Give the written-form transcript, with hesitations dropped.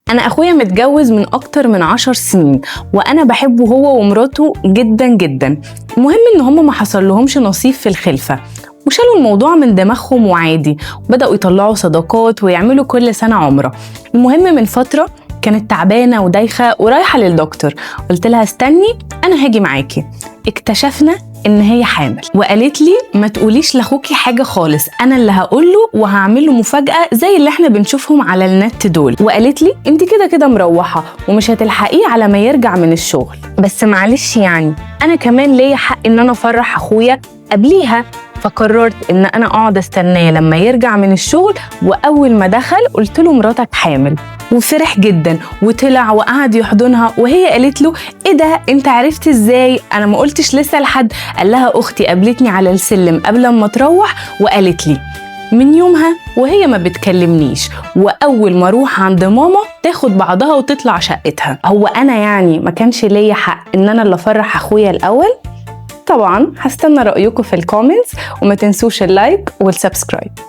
انا اخويا متجوز من اكتر من 10 سنين، وانا بحبه هو ومراته جدا جدا. المهم ان هما ما حصل لهمش نصيب في الخلفه، وشالوا الموضوع من دماغهم وعادي، وبدأوا يطلعوا صدقات ويعملوا كل سنة عمرة. المهم من فترة كانت تعبانة ودايخة ورايحة للدكتور، قلت لها استني أنا هاجي معاكي. اكتشفنا إن هي حامل، وقالت لي ما تقوليش لاخوكي حاجة خالص، أنا اللي هقوله وهعمل له مفاجأة زي اللي احنا بنشوفهم على النت دول. وقالت لي انت كده كده مروحة ومش هتلحقيه على ما يرجع من الشغل. بس معلش يعني أنا كمان ليا حق إن أنا أفرح أخويا قبليها، فقررت ان انا اقعد استناه لما يرجع من الشغل. واول ما دخل قلت له مراتك حامل، وفرح جدا وطلع وقعد يحضنها، وهي قالت له ايه ده، انت عرفت ازاي؟ انا ما قلتش لسه لحد. قال لها اختي قابلتني على السلم قبل ما تروح وقالت لي. من يومها وهي ما بتكلمنيش، واول ما اروح عند ماما تاخد بعضها وتطلع شقتها. هو انا يعني ما كانش ليا حق ان انا اللي افرح اخويا الاول؟ طبعا هستنى رأيكم في ال comments، وما تنسوش ال like وال subscribe.